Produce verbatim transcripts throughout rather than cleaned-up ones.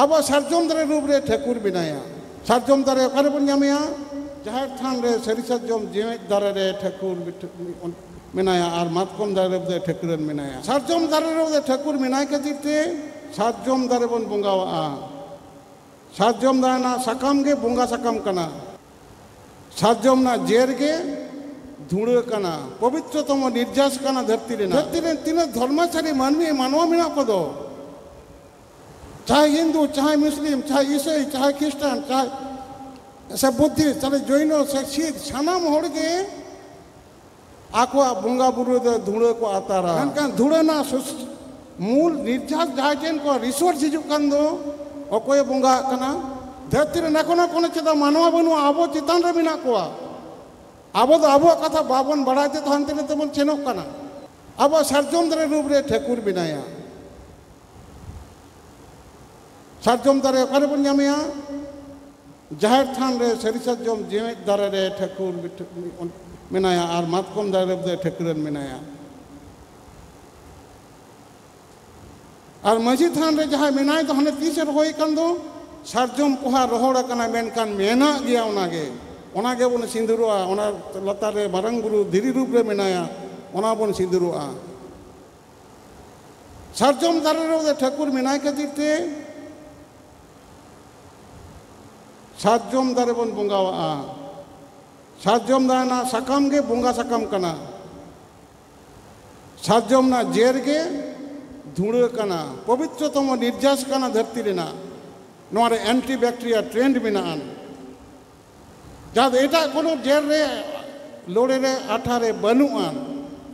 ᱟᱵᱚ ᱥᱟᱨᱡᱚᱢ ᱫᱟᱨᱮ ᱨᱩᱯ ᱨᱮ ᱴᱷᱟᱹᱠᱩᱨ ᱢᱮᱱᱟᱭᱟ᱾ ᱥᱟᱨᱡᱚᱢ ᱫᱟᱨᱮ ᱚᱠᱟ ᱨᱮᱵᱚᱱ ᱧᱟᱢᱮᱭᱟ? ᱡᱟᱦᱮᱨ ᱛᱷᱟᱱ ᱨᱮ ᱥᱟᱹᱨᱤ ᱥᱟᱨᱡᱚᱢ ᱡᱮᱣᱮᱫ ᱫᱟᱨᱮ ᱨᱮ ᱴᱷᱟᱹᱠᱩᱨ ᱢᱮᱱᱟᱭᱟ, ᱟᱨ ᱢᱟᱛᱠᱚᱢ ᱫᱟᱨᱮ ᱨᱩᱯ ᱨᱮ ᱴᱷᱟᱹᱠᱩᱨ ᱢᱮᱱᱟᱭᱟ᱾ ᱥᱟᱨᱡᱚᱢ ᱫᱟᱨᱮ ᱨᱩᱯ ᱨᱮ ᱴᱷᱟᱹᱠᱩᱨ ᱢᱮᱱᱟᱭ ᱠᱷᱟᱹᱛᱤᱨ ᱛᱮ ᱥᱟᱨᱡᱚᱢ ᱫᱟᱨᱮ ᱵᱚᱱ ᱵᱚᱸᱜᱟᱣᱟᱜᱼᱟ᱾ ᱥᱟᱨᱡᱚᱢ ᱫᱟᱨᱮ ᱨᱮᱱᱟᱜ ᱥᱟᱠᱟᱢ ᱜᱮ ᱵᱚᱸᱜᱟ ᱥᱟᱠᱟᱢ ᱠᱟᱱᱟ᱾ ᱥᱟᱨᱡᱚᱢ ᱨᱮᱱᱟᱜ ᱡᱮᱨ ᱜᱮ ᱫᱷᱩᱲᱟᱹ ᱠᱟᱱᱟ, ᱯᱚᱵᱤᱛᱨᱚᱛᱚᱢᱚ ᱱᱤᱨᱡᱟᱥ ᱠᱟᱱᱟ ᱫᱷᱟᱹᱨᱛᱤ ᱨᱮᱱᱟᱜ᱾ ᱫᱷᱟᱹᱨᱛᱤ ᱨᱮᱱ ᱛᱤᱱᱟᱹᱜ ᱫᱷᱚᱨᱢᱟᱪᱟᱨᱤ ᱢᱟᱹᱱᱢᱤ ᱢᱟᱱᱣᱟ ᱢᱮᱱᱟᱜ ᱠᱚᱫᱚ, ᱪᱟᱦᱮ ᱦᱤᱱᱫᱩ, ᱪᱟᱦᱮ ᱢᱩᱥᱞᱤᱢ, ᱪᱟᱦᱮ ᱤᱥᱟᱹᱭ, ᱪᱟᱦᱮ ᱠᱷᱨᱤᱥᱴᱟᱱ, ᱪᱟᱦᱮ ᱥᱮ ᱵᱩᱫᱽᱫᱷᱤᱥᱴ, ᱪᱟᱦᱮ ᱡᱚᱭᱱᱚ, ᱥᱮ ᱥᱤᱠᱷ, ᱥᱟᱱᱟᱢ ᱦᱚᱲ ᱜᱮ ᱟᱠᱚᱣᱟᱜ ᱵᱚᱸᱜᱟ ᱵᱩᱨᱩ ᱫᱚ ᱫᱷᱩᱲᱟᱹ ᱠᱚ ᱟᱛᱟᱨᱟ᱾ ᱢᱮᱱᱠᱷᱟᱱ ᱫᱷᱩᱲᱟᱹ ᱨᱮᱱᱟᱜ ᱥᱩᱥ-, ᱢᱩᱞ ᱱᱤᱨᱡᱟᱥ ᱡᱟᱦᱟᱸᱭ ᱴᱷᱮᱱ ᱠᱚ ᱨᱤᱥᱳᱨᱥ ᱦᱤᱡᱩᱜ ᱠᱟᱱ ᱫᱚ, ᱚᱠᱚᱭᱮ ᱵᱚᱸᱜᱟᱜ ᱠᱟᱱᱟ? ᱫᱷᱟᱹᱨᱛᱤ ᱨᱮ ᱮᱠᱷᱚᱱᱳ ᱠᱳᱱᱳ ᱪᱮᱫᱟᱜ ᱢᱟᱱᱣᱟ ᱵᱟᱹᱱᱩᱜᱼᱟ, ᱟᱵᱚ ᱪᱮᱛᱟᱱ ᱨᱮ ᱢᱮᱱᱟᱜ ᱠᱚᱣᱟ᱾ ᱟᱵᱚ ᱫᱚ ᱟᱵᱚᱣᱟᱜ ᱠᱟᱛᱷᱟ ᱵᱟᱵᱚᱱ ᱵᱟᱲᱟᱭ ᱛᱮ ᱦᱟᱱᱛᱮ ᱱᱟᱛᱮ ᱵᱚᱱ ᱥᱮᱱᱚᱜ ᱠᱟᱱᱟ᱾ ᱟᱵᱚ ᱥᱟᱨᱡᱚᱢ ᱫᱟᱨᱮ ᱨᱩᱯ ᱨᱮ ᱴᱷᱟᱹᱠᱩᱨ ᱢᱮᱱᱟᱭᱟ᱾ ᱥᱟᱨᱡᱚᱢ ᱫᱟᱨᱮ ᱚᱠᱟ ᱨᱮᱵᱚᱱ ᱧᱟᱢᱮᱭᱟ? ᱡᱟᱦᱮᱨ ᱛᱷᱟᱱ ᱨᱮ ᱥᱟᱹᱨᱤ ᱥᱟᱨᱡᱚᱢ ᱡᱮᱣᱮᱫ ᱫᱟᱨᱮ ᱨᱮ ᱴᱷᱟᱹᱠᱩᱨ ᱢᱮᱱᱟᱭᱟ, ᱟᱨ ᱢᱟᱛᱠᱚᱢ ᱫᱟᱨᱮ ᱨᱮ ᱴᱷᱟᱹᱠᱩᱨᱟᱱ ᱢᱮᱱᱟᱭᱟ᱾ ᱟᱨ ᱢᱟᱹᱡᱷᱤ ᱛᱷᱟᱱ ᱨᱮ ᱡᱟᱦᱟᱸᱭ ᱢᱮᱱᱟᱭ ᱫᱚ, ᱦᱟᱱᱮ ᱛᱤᱥᱮ ᱨᱚᱦᱚᱭ ᱠᱟᱱ ᱫᱚ, ᱥᱟᱨᱡᱚᱢ ᱯᱚᱦᱟ ᱨᱚᱦᱚᱲ ᱟᱠᱟᱱᱟ, ᱢᱮᱱᱠᱷᱟᱱ ᱢᱮᱱᱟᱜ ᱜᱮᱭᱟ ᱚᱱᱟᱜᱮ᱾ ᱚᱱᱟ ᱜᱮᱵᱚᱱ ᱥᱤᱸᱫᱩᱨᱚᱜᱼᱟ᱾ ᱚᱱᱟ ᱞᱟᱛᱟᱨ ᱨᱮ ᱢᱟᱨᱟᱝ ᱵᱩᱨᱩ ᱫᱷᱤᱨᱤ ᱨᱩᱯ ᱨᱮ ᱢᱮᱱᱟᱭᱟ, ᱚᱱᱟ ᱵᱚᱱ ᱥᱤᱸᱫᱩᱨᱚᱜᱼᱟ᱾ ᱥᱟᱨᱡᱚᱢ ᱫᱟᱨᱮ ᱨᱮ ᱴᱷᱟᱹᱠᱩᱨ ᱢᱮᱱᱟᱭ ᱠᱷᱟᱹᱛᱤᱨ ᱛᱮ ᱥᱟᱨᱡᱚᱢ ᱫᱟᱨᱮ ᱵᱚᱱ ᱵᱚᱸᱜᱟᱣᱟᱜᱼᱟ᱾ ᱥᱟᱨᱡᱚᱢ ᱫᱟᱨᱮ ᱨᱮᱱᱟᱜ ᱥᱟᱠᱟᱢ ᱜᱮ ᱵᱚᱸᱜᱟ ᱥᱟᱠᱟᱢ ᱠᱟᱱᱟ᱾ ᱥᱟᱨᱡᱚᱢ ᱨᱮᱱᱟᱜ ᱡᱮᱨ ᱜᱮ ᱫᱷᱩᱲᱟᱹ ᱠᱟᱱᱟ, ᱯᱚᱵᱤᱛᱨᱚᱛᱚᱢᱚ ᱱᱤᱨᱡᱟᱥ ᱠᱟᱱᱟ ᱫᱷᱟᱹᱨᱛᱤ ᱨᱮᱱᱟᱜ᱾ ᱱᱚᱣᱟ ᱨᱮ ᱮᱱᱴᱤᱵᱮᱠᱴᱮᱨᱤᱭᱟ ᱴᱨᱮᱱᱰ ᱢᱮᱱᱟᱜᱼᱟ᱾ ᱡᱟᱦᱟᱸ ᱫᱚ ᱮᱴᱟᱜ ᱠᱳᱱᱳ ᱡᱮᱨ ᱨᱮ, ᱞᱳᱲᱮ ᱨᱮ, ᱟᱴᱷᱟ ᱨᱮ ᱵᱟᱹᱱᱩᱜᱼᱟ᱾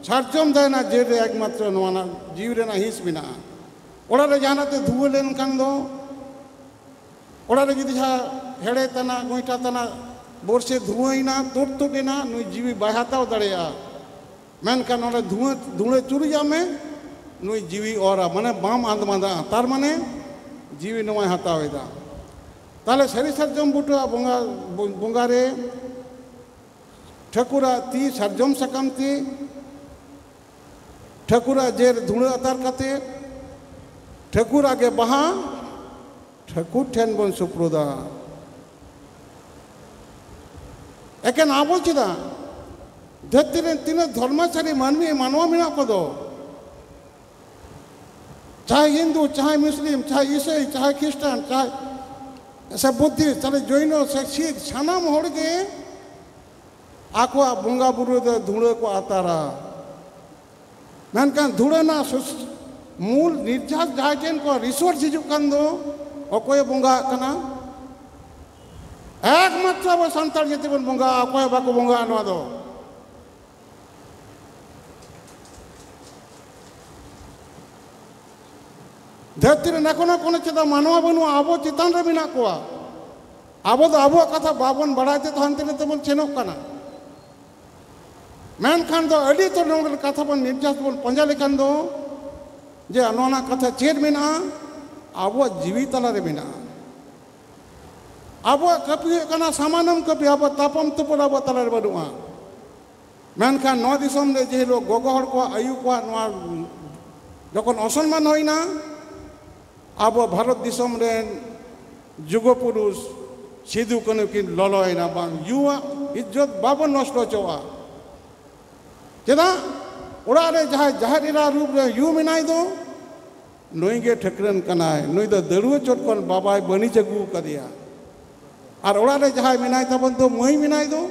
ᱥᱟᱨᱡᱚᱢ ᱫᱟᱨᱮ ᱨᱮᱱᱟᱜ ᱡᱮᱨ ᱨᱮ ᱮᱠᱢᱟᱛᱨᱚ ᱱᱚᱣᱟ ᱨᱮᱱᱟᱜ ᱡᱤᱣᱤ ᱨᱮᱱᱟᱜ ᱦᱤᱸᱥ ᱢᱮᱱᱟᱜᱼᱟ᱾ ᱚᱲᱟᱜ ᱨᱮ ᱡᱟᱦᱟᱱᱟᱜ ᱛᱮ ᱫᱷᱩᱣᱟᱹ ᱞᱮᱱᱠᱷᱟᱱ ᱫᱚ, ᱚᱲᱟᱜ ᱨᱮ ᱡᱩᱫᱤ ᱡᱟᱦᱟᱸ ᱦᱮᱲᱮ ᱛᱟᱱᱟᱜ, ᱜᱚᱸᱭᱴᱷᱟ ᱛᱟᱱᱟᱜ ᱵᱚᱨᱥᱮ ᱫᱷᱩᱣᱟᱹᱭᱮᱱᱟ, ᱛᱩᱫ ᱛᱩᱫ ᱮᱱᱟ, ᱱᱩᱭ ᱡᱤᱣᱤ ᱵᱟᱭ ᱦᱟᱛᱟᱣ ᱫᱟᱲᱮᱭᱟᱜᱼᱟ᱾ ᱢᱮᱱᱠᱷᱟᱱ ᱚᱸᱰᱮ ᱫᱷᱩᱣᱟᱹ, ᱫᱷᱩᱲᱟᱹ ᱪᱩᱨᱩᱡᱟᱜ ᱢᱮ, ᱱᱩᱭ ᱡᱤᱣᱤ ᱚᱨᱟ, ᱢᱟᱱᱮ ᱵᱟᱢ ᱟᱸᱫᱽ ᱢᱟᱸᱫᱟᱜᱼᱟ, ᱛᱟᱨ ᱢᱟᱱᱮ ᱡᱤᱣᱤ ᱱᱚᱣᱟᱭ ᱦᱟᱛᱟᱣ ᱮᱫᱟ᱾ ᱛᱟᱦᱞᱮ ᱥᱟᱹᱨᱤ ᱥᱟᱨᱡᱚᱢ ᱵᱩᱴᱟᱹ ᱵᱚᱸᱜᱟ, ᱵᱚᱸᱜᱟ ᱨᱮ ᱴᱷᱟᱹᱠᱩᱨᱟᱜ ᱛᱤ ᱥᱟᱨᱡᱚᱢ ᱥᱟᱠᱟᱢ ᱛᱮ, ᱴᱷᱟᱹᱠᱩᱨᱟᱜ ᱡᱮᱨ ᱫᱷᱩᱲᱟᱹ ᱟᱛᱟᱨ ᱠᱟᱛᱮ, ᱴᱷᱟᱹᱠᱩᱨᱟᱜ ᱜᱮ ᱵᱟᱦᱟ, ᱴᱷᱟᱹᱠᱩᱨ ᱴᱷᱮᱱ ᱵᱚᱱ ᱥᱩᱯᱨᱩᱫᱟ᱾ ᱮᱠᱮᱱ ᱟᱵᱚ ᱪᱮᱫᱟᱜ? ᱫᱷᱟᱹᱨᱛᱤ ᱨᱮᱱ ᱛᱤᱱᱟᱹᱜ ᱫᱷᱚᱨᱢᱟᱪᱟᱨᱤ ᱢᱟᱹᱱᱢᱤ ᱢᱟᱱᱣᱟ ᱢᱮᱱᱟᱜ ᱠᱚᱫᱚ, ᱪᱟᱦᱮ ᱦᱤᱱᱫᱩ, ᱪᱟᱦᱮ ᱢᱩᱥᱞᱤᱢ, ᱪᱟᱦᱮ ᱤᱥᱟᱹᱭ, ᱪᱟᱦᱮ ᱠᱷᱨᱤᱥᱴᱟᱱ, ᱪᱟᱦᱮ ᱥᱮ ᱵᱩᱫᱽᱫᱷᱤᱥᱴ, ᱪᱟᱦᱮ ᱡᱚᱭᱱᱚ ᱥᱮ ᱥᱤᱠᱷ, ᱥᱟᱱᱟᱢ ᱦᱚᱲ ᱜᱮ ᱟᱠᱚᱣᱟᱜ ᱵᱚᱸᱜᱟ ᱵᱩᱨᱩ ᱫᱚ ᱫᱷᱩᱲᱟᱹ ᱠᱚ ᱟᱛᱟᱨᱟ᱾ ᱢᱮᱱᱠᱷᱟᱱ ᱫᱷᱩᱲᱟᱹ ᱨᱮᱱᱟᱜ ᱥᱩᱥ-, ᱢᱩᱞ ᱱᱤᱨᱡᱟᱥ ᱡᱟᱦᱟᱸᱭ ᱴᱷᱮᱱ ᱠᱚ ᱨᱤᱥᱳᱨᱥ ᱦᱤᱡᱩᱜ ᱠᱟᱱ ᱫᱚ, ᱚᱠᱚᱭᱮ ᱵᱚᱸᱜᱟᱜ ᱠᱟᱱᱟ? ᱮᱠᱢᱟᱛᱨᱚ ᱟᱵᱚ ᱥᱟᱱᱛᱟᱲ ᱡᱟᱹᱛᱤ ᱵᱚᱱ ᱵᱚᱸᱜᱟᱜᱼᱟ, ᱚᱠᱚᱭ ᱦᱚᱸ ᱵᱟᱠᱚ ᱵᱚᱸᱜᱟᱜᱼᱟ ᱱᱚᱣᱟ ᱫᱚ᱾ ᱫᱷᱟᱹᱨᱛᱤ ᱨᱮ ᱮᱠᱷᱚᱱᱳ ᱠᱳᱱᱳ ᱪᱮᱫᱟᱜ ᱢᱟᱱᱣᱟ ᱵᱟᱹᱱᱩᱜᱼᱟ, ᱟᱵᱚ ᱪᱮᱛᱟᱱ ᱨᱮ ᱢᱮᱱᱟᱜ ᱠᱚᱣᱟ᱾ ᱟᱵᱚ ᱫᱚ ᱟᱵᱚᱣᱟᱜ ᱠᱟᱛᱷᱟ ᱵᱟᱵᱚᱱ ᱵᱟᱲᱟᱭ ᱛᱮ ᱦᱟᱱᱛᱮ ᱱᱟᱛᱮ ᱵᱚᱱ ᱥᱮᱱᱚᱜ ᱠᱟᱱᱟ᱾ ᱢᱮᱱᱠᱷᱟᱱ ᱫᱚ ᱟᱹᱰᱤ ᱩᱛᱟᱹᱨ ᱱᱚᱰᱮ ᱠᱟᱛᱷᱟ ᱵᱚᱱ ᱱᱤᱨᱡᱟᱥ ᱵᱚᱱ ᱯᱟᱸᱡᱟ ᱞᱮᱠᱷᱟᱱ ᱫᱚ, ᱡᱮ ᱱᱚᱣᱟ ᱨᱮᱱᱟᱜ ᱠᱟᱛᱷᱟ ᱪᱮᱫ ᱢᱮᱱᱟᱜᱼᱟ, ᱟᱵᱚᱣᱟᱜ ᱡᱤᱣᱤ ᱛᱟᱞᱟᱨᱮ ᱢᱮᱱᱟᱜᱼᱟ᱾ ᱟᱵᱚᱣᱟᱜ ᱠᱟᱹᱯᱤ ᱦᱩᱭᱩᱜ ᱠᱟᱱᱟ ᱥᱟᱢᱟᱱᱚᱢ ᱠᱟᱹᱯᱤ, ᱟᱵᱚᱣᱟᱜ ᱛᱟᱯᱟᱢ ᱛᱩᱯᱩᱫ ᱟᱵᱚᱣᱟᱜ ᱛᱟᱞᱟᱨᱮ ᱵᱟᱹᱱᱩᱜᱼᱟ᱾ ᱢᱮᱱᱠᱷᱟᱱ ᱱᱚᱣᱟ ᱫᱤᱥᱚᱢ ᱨᱮ ᱡᱮ ᱦᱤᱞᱳᱜ ᱜᱚᱜᱚ ᱦᱚᱲ ᱠᱚᱣᱟᱜ ᱟᱭᱩ ᱠᱚᱣᱟᱜ ᱱᱚᱣᱟ ᱡᱚᱠᱷᱚᱱ ᱚᱥᱚᱱᱢᱟᱱ ᱦᱩᱭᱱᱟ, ᱟᱵᱚ ᱵᱷᱟᱨᱚᱛ ᱫᱤᱥᱚᱢ ᱨᱮᱱ ᱡᱩᱜᱚ ᱯᱩᱨᱩᱥ ᱥᱤᱫᱩ ᱠᱟᱹᱱᱦᱩ ᱠᱤᱱ ᱞᱚᱞᱚᱭᱮᱱᱟ, ᱵᱟᱝ, ᱭᱩᱣᱟᱜ ᱤᱡᱽᱡᱚᱛ ᱵᱟᱵᱚᱱ ᱱᱚᱥᱴᱚ ᱦᱚᱪᱚᱣᱟᱜᱼᱟ᱾ ᱪᱮᱫᱟᱜ? ᱚᱲᱟᱜ ᱨᱮ ᱡᱟᱦᱟᱸᱭ ᱡᱟᱦᱮᱨ ᱮᱨᱟ ᱨᱩᱯ ᱨᱮ ᱭᱩ ᱢᱮᱱᱟᱭ ᱫᱚ, ᱱᱩᱭ ᱜᱮ ᱴᱷᱟᱹᱠᱨᱟᱹᱱ ᱠᱟᱱᱟᱭ, ᱱᱩᱭ ᱫᱚ ᱫᱟᱹᱲᱩᱣᱟᱹ ᱪᱚᱴ ᱠᱷᱚᱱ ᱵᱟᱵᱟᱭ ᱵᱟᱹᱱᱤᱡ ᱟᱹᱜᱩ ᱟᱠᱟᱫᱮᱭᱟ᱾ ᱟᱨ ᱚᱲᱟᱜ ᱨᱮ ᱡᱟᱦᱟᱸᱭ ᱢᱮᱱᱟᱭ ᱛᱟᱵᱚᱱ ᱫᱚ, ᱢᱟᱹᱭ ᱢᱮᱱᱟᱭ ᱫᱚ,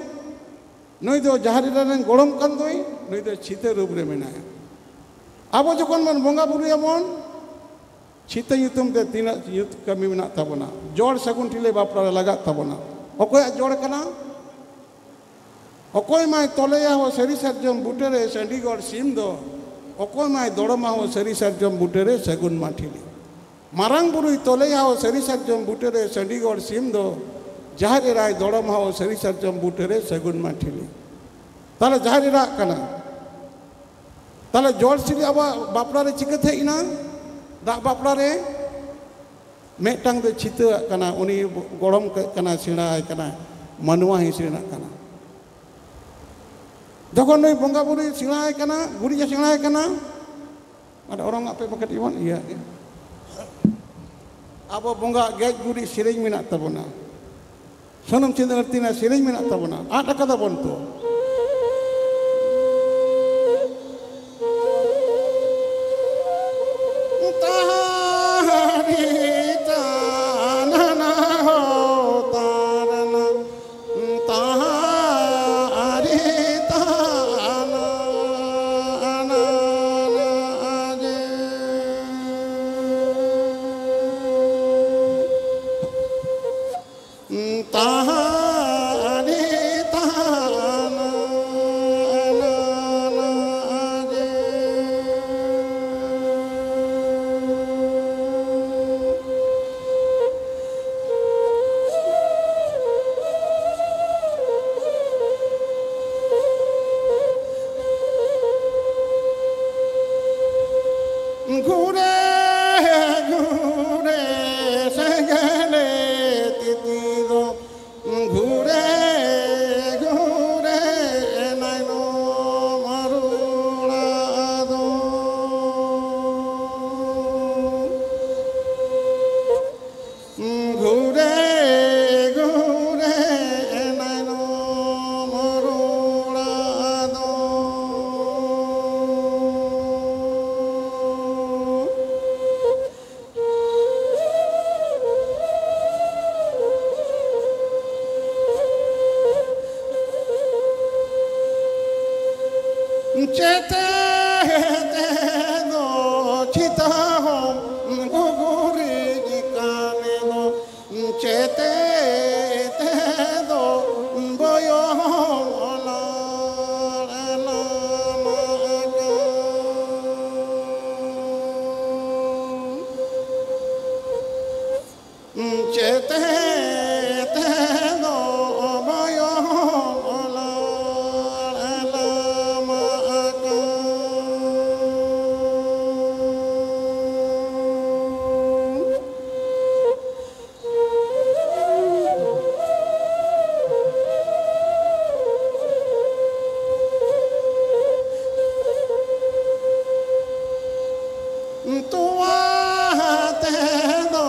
ᱱᱩᱭ ᱫᱚ ᱡᱟᱦᱮᱨ ᱮᱨᱟ ᱨᱮᱱ ᱜᱚᱲᱚᱢ ᱠᱟᱱ ᱫᱚᱭ, ᱱᱩᱭ ᱫᱚ ᱪᱷᱤᱛᱟᱹ ᱨᱩᱯ ᱨᱮ ᱢᱮᱱᱟᱭᱟ᱾ ᱟᱵᱚ ᱡᱚᱠᱷᱚᱱ ᱵᱚᱱ ᱵᱚᱸᱜᱟ ᱵᱩᱨᱩᱭᱟᱵᱚᱱ, ᱪᱷᱤᱛᱟᱹ ᱧᱩᱛᱩᱢ ᱛᱮ ᱛᱤᱱᱟᱹᱜ ᱧᱩᱛ ᱠᱟᱹᱢᱤ ᱢᱮᱱᱟᱜ ᱛᱟᱵᱚᱱᱟ᱾ ᱡᱚᱲ ᱥᱟᱹᱜᱩᱱ ᱴᱷᱤᱞᱤ ᱵᱟᱯᱞᱟ ᱨᱮ ᱞᱟᱜᱟᱜ ᱛᱟᱵᱚᱱᱟ᱾ ᱚᱠᱚᱭᱟᱜ ᱡᱚᱲ ᱠᱟᱱᱟ? ᱚᱠᱚᱭ ᱢᱟᱭ ᱛᱚᱞᱮᱭᱟ ᱦᱳ ᱥᱟᱹᱨᱤ ᱥᱟᱨᱡᱚᱢ ᱵᱩᱴᱟᱹᱨᱮ ᱥᱟᱺᱰᱤᱜᱚᱲ ᱥᱤᱢ ᱫᱚ, ᱚᱠᱚᱭ ᱢᱟᱭ ᱫᱚᱲᱚᱢᱟ ᱦᱳ ᱥᱟᱹᱨᱤ ᱥᱟᱨᱡᱚᱢ ᱵᱩᱴᱟᱹᱨᱮ ᱥᱟᱹᱜᱩᱱ ᱢᱟᱹᱴᱷᱤᱞᱤ᱾ ᱢᱟᱨᱟᱝ ᱵᱩᱨᱩᱭ ᱛᱚᱞᱮᱭᱟ ᱦᱳ ᱥᱟᱹᱨᱤ ᱥᱟᱨᱡᱚᱢ ᱵᱩᱴᱟᱹᱨᱮ ᱥᱟᱺᱰᱤᱜᱚᱲ ᱥᱤᱢ ᱫᱚ, ᱡᱟᱦᱮᱨ ᱮᱨᱟᱭ ᱫᱚᱲᱚᱢᱟ ᱦᱳ ᱥᱟᱹᱨᱤ ᱥᱟᱨᱡᱚᱢ ᱵᱩᱴᱟᱹᱨᱮ ᱥᱟᱹᱜᱩᱱ ᱢᱟᱹᱴᱷᱤᱞᱤ᱾ ᱛᱟᱦᱞᱮ ᱡᱟᱦᱮᱨ ᱮᱨᱟᱜ ᱠᱟᱱᱟ, ᱛᱟᱦᱞᱮ ᱡᱚᱲ ᱥᱤᱞᱤ ᱟᱵᱚᱣᱟᱜ ᱵᱟᱯᱞᱟ ᱨᱮ ᱪᱤᱠᱟᱹᱛᱮ ᱦᱮᱡ ᱮᱱᱟ? ᱫᱟᱜ ᱵᱟᱯᱞᱟ ᱨᱮ ᱢᱤᱫᱴᱟᱝ ᱫᱚ ᱪᱷᱤᱛᱟᱹᱣᱟᱜ ᱠᱟᱱᱟ, ᱩᱱᱤ ᱜᱚᱲᱚᱢ ᱠᱟᱹᱡ ᱠᱟᱱᱟ, ᱥᱮᱬᱟᱭ ᱠᱟᱱᱟ, ᱢᱟᱱᱣᱟ ᱦᱤᱸᱥ ᱨᱮᱱᱟᱜ ᱠᱟᱱᱟ᱾ ᱡᱚᱠᱷᱚᱱ ᱱᱩᱭ ᱵᱚᱸᱜᱟ ᱵᱩᱨᱩᱭ ᱥᱮᱬᱟᱭ ᱠᱟᱱᱟ, ᱜᱩᱨᱤᱡ ᱮ ᱥᱮᱬᱟᱭ ᱠᱟᱱᱟ, ᱟᱨ ᱚᱨᱚᱝ ᱟᱯᱮ ᱵᱟᱠᱷᱟᱡ ᱡᱮᱢᱚᱱ ᱤᱭᱟᱹ ᱟᱵᱚ ᱵᱚᱸᱜᱟ ᱜᱮᱡ ᱜᱩᱨᱤᱡ ᱥᱮᱨᱮᱧ ᱢᱮᱱᱟᱜ ᱛᱟᱵᱚᱱᱟ, ᱥᱩᱱᱩᱢ ᱥᱤᱸᱫᱩᱨ ᱟᱹᱨᱛᱤ ᱨᱮᱱᱟᱜ ᱥᱮᱨᱮᱧ ᱢᱮᱱᱟᱜ ᱛᱟᱵᱚᱱᱟ, ᱟᱫ ᱟᱠᱟᱫᱟ ᱵᱚᱱ ᱛᱚ᱾ ᱜᱷᱩᱨᱮ ᱜᱷᱩᱨᱮ ᱥᱮᱸᱜᱮᱞᱮ ᱛᱤᱛᱤ ᱫᱚ, ᱜᱷᱩᱨᱮ ᱜᱷᱩᱨᱮ ᱱᱟᱭᱱᱚᱢ ᱨᱩᱣᱟᱹᱲ ᱟᱫᱚ᱾ ᱜᱷᱩᱨᱮ ᱜᱷᱩᱨᱮ ᱱᱟᱭᱱᱚᱢ ᱨᱩᱣᱟᱹᱲ ᱟᱫᱚ᱾ ᱪᱮᱛᱮ ᱛᱮᱫᱚ ᱪᱤᱛᱟᱹ ᱦᱚᱸ ᱜᱩᱜᱩᱨᱤᱡ ᱠᱟᱱ ᱫᱚ, ᱪᱮᱛᱮ ᱛᱮᱫᱚ ᱵᱚᱭᱚ ᱦᱚᱸ ᱞᱟᱲ ᱞᱟᱢᱟ ᱠᱟᱱ᱾ ᱪᱮᱛᱮ ᱛᱮᱫᱚ ᱵᱟᱭᱚ ᱞᱟᱲ ᱞᱟᱢᱟ ᱟᱠᱟᱱ᱾ ᱛᱚᱣᱟ ᱛᱮᱫᱚ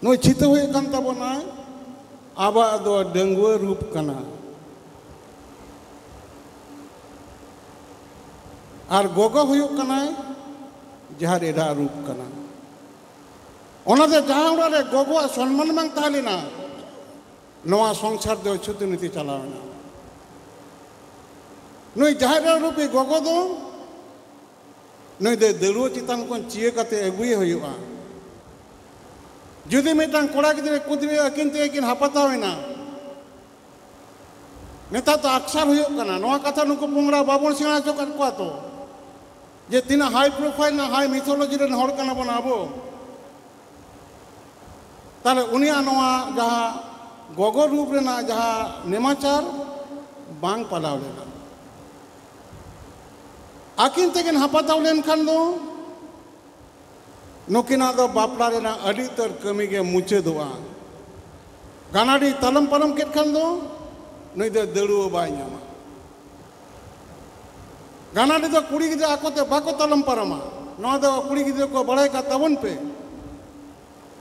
ᱱᱩᱭ ᱪᱷᱤᱛᱟᱹ ᱦᱩᱭᱩᱜ ᱠᱟᱱ ᱛᱟᱵᱚᱱᱟᱭ, ᱟᱵᱚᱣᱟᱜ ᱫᱚ ᱰᱟᱺᱜᱩᱣᱟᱹ ᱨᱩᱯ ᱠᱟᱱᱟ᱾ ᱟᱨ ᱜᱚᱜᱚ ᱦᱩᱭᱩᱜ ᱠᱟᱱᱟᱭ ᱡᱟᱦᱟᱸ ᱮᱴᱟᱜ ᱨᱩᱯ ᱠᱟᱱᱟ᱾ ᱚᱱᱟᱛᱮ ᱡᱟᱦᱟᱸ ᱚᱲᱟᱜ ᱨᱮ ᱜᱚᱜᱚᱣᱟᱜ ᱥᱚᱱᱢᱟᱱ ᱵᱟᱝ ᱛᱟᱦᱮᱸ ᱞᱮᱱᱟ, ᱱᱚᱣᱟ ᱥᱚᱝᱥᱟᱨ ᱫᱚ ᱪᱷᱩᱛᱩ ᱱᱤᱛᱤ ᱪᱟᱞᱟᱣ ᱮᱱᱟ᱾ ᱱᱩᱭ ᱡᱟᱦᱟᱸ ᱮᱴᱟᱜ ᱨᱩᱯᱤ ᱜᱚᱜᱚ ᱫᱚ ᱱᱩᱭ ᱫᱚ ᱫᱟᱹᱲᱩᱣᱟᱹ ᱪᱮᱛᱟᱱ ᱠᱷᱚᱱ ᱪᱤᱭᱟᱹ ᱠᱟᱛᱮ ᱟᱹᱜᱩᱭᱮ ᱦᱩᱭᱩᱜᱼᱟ᱾ ᱡᱩᱫᱤ ᱢᱤᱫᱴᱟᱝ ᱠᱚᱲᱟ ᱜᱤᱫᱽᱨᱟᱹ ᱠᱩᱲᱤ ᱜᱤᱫᱽᱨᱟᱹ ᱟᱹᱠᱤᱱ ᱛᱮ ᱠᱤᱱ ᱦᱟᱯᱟᱛᱟᱣ ᱮᱱᱟ, ᱱᱮᱛᱟᱨ ᱫᱚ ᱟᱠᱥᱟᱨ ᱦᱩᱭᱩᱜ ᱠᱟᱱᱟ᱾ ᱱᱚᱣᱟ ᱠᱟᱛᱷᱟ ᱱᱩᱠᱩ ᱯᱚᱝᱲᱟ ᱵᱟᱵᱚᱱ ᱥᱮᱬᱟ ᱦᱚᱪᱚ ᱠᱟᱫ ᱠᱚᱣᱟ ᱛᱚ, ᱡᱮ ᱛᱤᱱᱟᱹᱜ ᱦᱟᱭ ᱯᱨᱚᱯᱷᱟᱭᱤᱞ ᱨᱮᱱᱟᱜ ᱦᱟᱭ ᱢᱤᱛᱷᱳᱞᱚᱡᱤ ᱨᱮᱱ ᱦᱚᱲ ᱠᱟᱱᱟ ᱵᱚᱱ ᱟᱵᱚ᱾ ᱛᱟᱦᱞᱮ ᱩᱱᱤᱭᱟᱜ ᱱᱚᱣᱟ ᱡᱟᱦᱟᱸ ᱜᱚᱜᱚ ᱨᱩᱯ ᱨᱮᱱᱟᱜ ᱡᱟᱦᱟᱸ ᱱᱮᱢᱟᱪᱟᱨ ᱵᱟᱝ ᱯᱟᱞᱟᱣ ᱞᱮᱱᱟ᱾ ᱟᱹᱠᱤᱱ ᱛᱮᱠᱤᱱ ᱦᱟᱯᱟᱛᱟᱣ ᱞᱮᱱᱠᱷᱟᱱ ᱫᱚ ᱱᱩᱠᱤᱱᱟᱜ ᱫᱚ ᱵᱟᱯᱞᱟ ᱨᱮᱱᱟᱜ ᱟᱹᱰᱤ ᱩᱛᱟᱹᱨ ᱠᱟᱹᱢᱤ ᱜᱮ ᱢᱩᱪᱟᱹᱫᱚᱜᱼᱟ᱾ ᱜᱟᱱᱟᱰᱤ ᱛᱟᱞᱚᱢ ᱯᱟᱨᱚᱢ ᱠᱮᱫ ᱠᱷᱟᱱ ᱫᱚ ᱱᱩᱭ ᱫᱚ ᱫᱟᱹᱲᱩᱣᱟᱹ ᱵᱟᱭ ᱧᱟᱢᱟ᱾ ᱜᱟᱱᱟᱰᱤ ᱫᱚ ᱠᱩᱲᱤ ᱜᱤᱫᱽᱨᱟᱹ ᱟᱠᱚ ᱛᱮ ᱵᱟᱠᱚ ᱛᱟᱞᱚᱢ ᱯᱟᱨᱚᱢᱟ᱾ ᱱᱚᱣᱟ ᱫᱚ ᱠᱩᱲᱤ ᱜᱤᱫᱽᱨᱟᱹ ᱠᱚ ᱵᱟᱲᱟᱭ ᱠᱟᱜ ᱛᱟᱵᱚᱱ ᱯᱮ᱾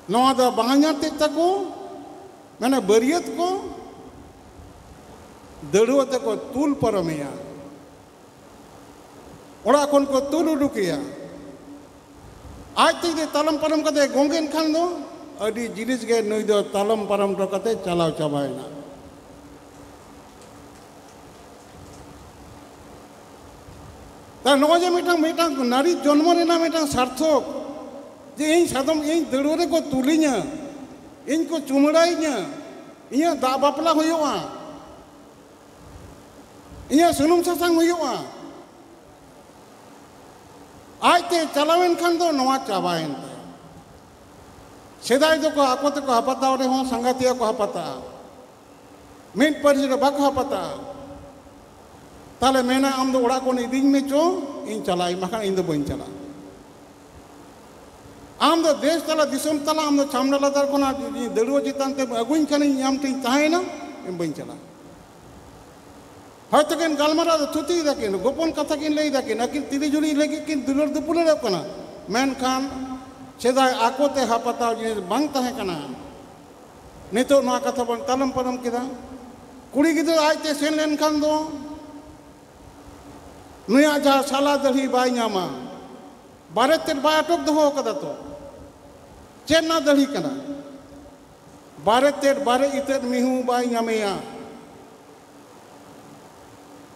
ᱱᱚᱣᱟ ᱫᱚ ᱵᱟᱦᱧᱟᱨ ᱛᱮᱫ ᱛᱟᱠᱚ, ᱢᱟᱱᱮ ᱵᱟᱹᱨᱭᱟᱹᱛ ᱠᱚ ᱫᱟᱹᱲᱩᱣᱟᱹ ᱛᱮᱠᱚ ᱛᱩᱞ ᱯᱟᱨᱚᱢᱮᱭᱟ, ᱚᱲᱟᱜ ᱠᱷᱚᱱ ᱠᱚ ᱛᱩᱞ ᱩᱰᱩᱠᱮᱭᱟ᱾ ᱟᱡ ᱛᱮ ᱡᱩᱫᱤ ᱛᱟᱞᱚᱢ ᱯᱟᱨᱚᱢ ᱠᱟᱛᱮ ᱜᱚᱝᱜᱮᱱ ᱠᱷᱟᱱ ᱫᱚ ᱟᱹᱰᱤ ᱡᱤᱱᱤᱥ ᱜᱮ ᱱᱩᱭ ᱫᱚ ᱛᱟᱞᱚᱢ ᱯᱟᱨᱚᱢ ᱦᱚᱴᱚ ᱠᱟᱛᱮ ᱪᱟᱞᱟᱣ ᱪᱟᱵᱟᱭᱮᱱᱟ᱾ ᱛᱟ ᱱᱚᱜᱼᱚᱭ ᱡᱮ ᱢᱤᱫᱴᱟᱝ, ᱢᱤᱫᱴᱟᱝ ᱱᱟᱨᱤ ᱡᱚᱱᱢᱚ ᱨᱮᱱᱟᱜ ᱢᱤᱫᱴᱟᱝ ᱥᱟᱨᱛᱷᱚᱠ, ᱡᱮ ᱤᱧ ᱥᱟᱫᱚᱢ, ᱤᱧ ᱫᱟᱹᱲᱩᱣᱟᱹ ᱨᱮᱠᱚ ᱛᱩᱞᱤᱧᱟ, ᱤᱧ ᱠᱚ ᱪᱩᱢᱟᱹᱲᱟᱭᱤᱧᱟ, ᱤᱧᱟᱹᱜ ᱫᱟᱜ ᱵᱟᱯᱞᱟ ᱦᱩᱭᱩᱜᱼᱟ, ᱤᱧᱟᱹᱜ ᱥᱩᱱᱩᱢ ᱥᱟᱥᱟᱝ ᱦᱩᱭᱩᱜᱼᱟ᱾ ᱟᱡᱛᱮ ᱪᱟᱞᱟᱣᱮᱱ ᱠᱷᱟᱱ ᱫᱚ ᱱᱚᱣᱟ ᱪᱟᱵᱟᱭᱮᱱ ᱛᱟᱭᱟ᱾ ᱥᱮᱫᱟᱭ ᱫᱚᱠᱚ ᱟᱠᱚ ᱛᱮᱠᱚ ᱦᱟᱯᱟᱛᱟᱣ ᱨᱮᱦᱚᱸ ᱥᱟᱸᱜᱟᱛᱤᱭᱟᱹ ᱠᱚ ᱦᱟᱯᱟᱛᱟᱜᱼᱟ, ᱢᱤᱫ ᱯᱟᱹᱨᱤᱥ ᱨᱮ ᱵᱟᱠᱚ ᱦᱟᱯᱟᱛᱟᱜᱼᱟ᱾ ᱛᱟᱦᱞᱮ ᱢᱮᱱᱟ, "ᱟᱢ ᱫᱚ ᱚᱲᱟᱜ ᱠᱷᱚᱱ ᱤᱫᱤᱧ ᱢᱮ ᱪᱚ, ᱤᱧ ᱪᱟᱞᱟᱜ ᱟᱹᱧ, ᱵᱟᱠᱷᱟᱱ ᱤᱧ ᱫᱚ ᱵᱟᱹᱧ ᱪᱟᱞᱟᱜᱼᱟ᱾ ᱟᱢ ᱫᱚ ᱫᱮᱥ ᱛᱟᱞᱟ, ᱫᱤᱥᱚᱢ ᱛᱟᱞᱟ, ᱟᱢ ᱫᱚ ᱪᱷᱟᱢᱰᱟ ᱞᱟᱛᱟᱨ ᱠᱷᱚᱱᱟᱜ ᱫᱟᱹᱲᱩᱣᱟᱹ ᱪᱮᱛᱟᱱ ᱛᱮᱢ ᱟᱹᱜᱩᱧ ᱠᱷᱟᱱ ᱤᱧ ᱟᱢ ᱴᱷᱮᱱ ᱛᱟᱦᱮᱸᱭᱮᱱᱟ, ᱤᱧ ᱵᱟᱹᱧ ᱪᱟᱞᱟᱜᱼᱟ᱾" ᱦᱚᱭᱛᱳ ᱠᱤᱱ ᱜᱟᱞᱢᱟᱨᱟᱣ ᱫᱚ ᱛᱷᱩᱛᱤᱭ ᱫᱟᱠᱤᱱ, ᱜᱳᱯᱚᱱ ᱠᱟᱛᱷᱟ ᱠᱤᱱ ᱞᱟᱹᱭ ᱫᱟᱠᱤᱱ, ᱟᱹᱠᱤᱱ ᱛᱤᱨᱤ ᱡᱩᱨᱤ ᱞᱟᱹᱜᱤᱫ ᱠᱤᱱ ᱫᱩᱞᱟᱹᱲ ᱫᱩᱯᱩᱞᱟᱹᱲᱚᱜ ᱠᱟᱱᱟ, ᱢᱮᱱᱠᱷᱟᱱ ᱥᱮᱫᱟᱭ ᱟᱠᱚ ᱛᱮ ᱦᱟᱯᱟᱛᱟᱣ ᱡᱤᱱᱤᱥ ᱵᱟᱝ ᱛᱟᱦᱮᱸ ᱠᱟᱱᱟ᱾ ᱱᱤᱛᱚᱜ ᱱᱚᱣᱟ ᱠᱟᱛᱷᱟ ᱵᱚᱱ ᱛᱟᱞᱚᱢ ᱯᱟᱨᱚᱢ ᱠᱮᱫᱟ᱾ ᱠᱩᱲᱤ ᱜᱤᱫᱽᱨᱟᱹ ᱟᱡᱛᱮ ᱥᱮᱱ ᱞᱮᱱᱠᱷᱟᱱ ᱫᱚ ᱱᱩᱭᱟᱜ ᱡᱟᱦᱟᱸ ᱥᱟᱞᱟ ᱫᱟᱹᱲᱦᱤ ᱵᱟᱭ ᱧᱟᱢᱟ᱾ ᱵᱟᱨᱮ ᱛᱮᱫ ᱵᱟᱭ ᱟᱴᱚᱠ ᱫᱚᱦᱚ ᱠᱟᱫᱟ ᱛᱚ᱾ ᱪᱮᱫ ᱨᱮᱱᱟᱜ ᱫᱟᱹᱲᱦᱤ ᱠᱟᱱᱟ? ᱵᱟᱨᱮ ᱛᱮᱫ ᱵᱟᱨᱮ ᱤᱛᱟᱹᱫ ᱢᱤᱦᱩ ᱵᱟᱭ ᱧᱟᱢᱮᱭᱟ᱾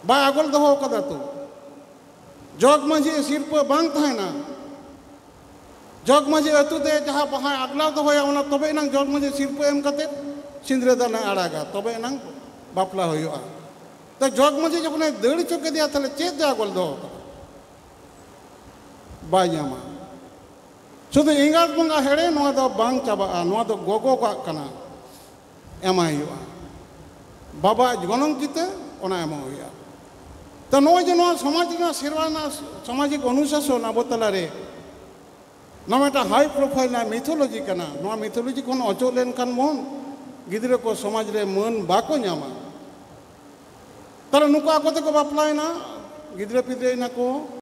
ᱵᱟᱭ ᱟᱜᱚᱞ ᱫᱚᱦᱚ ᱠᱟᱫᱟ ᱛᱚ᱾ ᱡᱚᱜᱽ ᱢᱟᱹᱡᱷᱤ ᱥᱤᱨᱯᱟᱹ ᱵᱟᱝ ᱛᱟᱦᱮᱱᱟ᱾ ᱡᱚᱜᱽ ᱢᱟᱹᱡᱷᱤ ᱟᱹᱛᱩ ᱛᱮ ᱡᱟᱦᱟᱸ ᱵᱟᱦᱟᱭ ᱟᱜᱽᱞᱟᱣ ᱫᱚᱦᱚᱭᱟ, ᱚᱱᱟ ᱛᱚᱵᱮ ᱮᱱᱟᱝ ᱡᱚᱜᱽ ᱢᱟᱹᱡᱷᱤ ᱥᱤᱨᱯᱟᱹ ᱮᱢ ᱠᱟᱛᱮ ᱥᱤᱸᱫᱽᱨᱟᱹ ᱫᱟᱱᱮ ᱟᱲᱟᱜᱟ, ᱛᱚᱵᱮ ᱮᱱᱟᱝ ᱵᱟᱯᱞᱟ ᱦᱩᱭᱩᱜᱼᱟ᱾ ᱛᱚ ᱡᱚᱜᱽ ᱢᱟᱹᱡᱷᱤ ᱡᱚᱠᱷᱚᱱᱮ ᱫᱟᱹᱲ ᱦᱚᱪᱚ ᱠᱮᱫᱮᱭᱟ, ᱛᱟᱦᱞᱮ ᱪᱮᱫ ᱫᱚ ᱟᱜᱚᱞ ᱫᱚᱦᱚ ᱠᱟᱫᱟ? ᱵᱟᱭ ᱧᱟᱢᱟ᱾ ᱥᱩᱫᱷᱩ ᱮᱸᱜᱟᱛ ᱵᱚᱸᱜᱟ ᱦᱮᱲᱮ, ᱱᱚᱣᱟ ᱫᱚ ᱵᱟᱝ ᱪᱟᱵᱟᱜᱼᱟ, ᱱᱚᱣᱟ ᱫᱚ ᱜᱚᱜᱚ ᱠᱚᱣᱟᱜ ᱠᱟᱱᱟ, ᱮᱢᱟᱭ ᱦᱩᱭᱩᱜᱼᱟ᱾ ᱵᱟᱵᱟᱣᱟᱜ ᱜᱚᱱᱚᱝ ᱪᱤᱛᱟᱹ, ᱚᱱᱟ ᱮᱢᱚᱜ ᱦᱩᱭᱩᱜᱼᱟ᱾ ᱛᱚ ᱱᱚᱜᱼᱚᱭ ᱡᱮ ᱱᱚᱣᱟ ᱥᱚᱢᱟᱡᱽ ᱨᱮᱱᱟᱜ ᱥᱮᱨᱣᱟ ᱨᱮᱱᱟᱜ ᱥᱟᱢᱟᱡᱤᱠ ᱚᱱᱩᱥᱟᱥᱚᱱ ᱟᱵᱚ ᱛᱟᱞᱟᱨᱮ ᱱᱚᱣᱟ ᱢᱤᱫᱴᱟᱝ high profile ᱨᱮᱱᱟᱜ mythology ᱠᱟᱱᱟ᱾ ᱱᱚᱣᱟ mythology ᱠᱷᱚᱱ ᱚᱪᱚᱜ ᱞᱮᱱᱠᱷᱟᱱ ᱵᱚᱱ, ᱜᱤᱫᱽᱨᱟᱹ ᱠᱚ ᱥᱚᱢᱟᱡᱽ ᱨᱮ ᱢᱟᱹᱱ ᱵᱟᱠᱚ ᱧᱟᱢᱟ᱾ ᱛᱟᱦᱞᱮ ᱱᱩᱠᱩ ᱟᱠᱚ ᱛᱮᱠᱚ ᱵᱟᱯᱞᱟᱭᱮᱱᱟ, ᱜᱤᱫᱽᱨᱟᱹ ᱯᱤᱫᱽᱨᱟᱹᱭᱮᱱᱟ ᱠᱚ,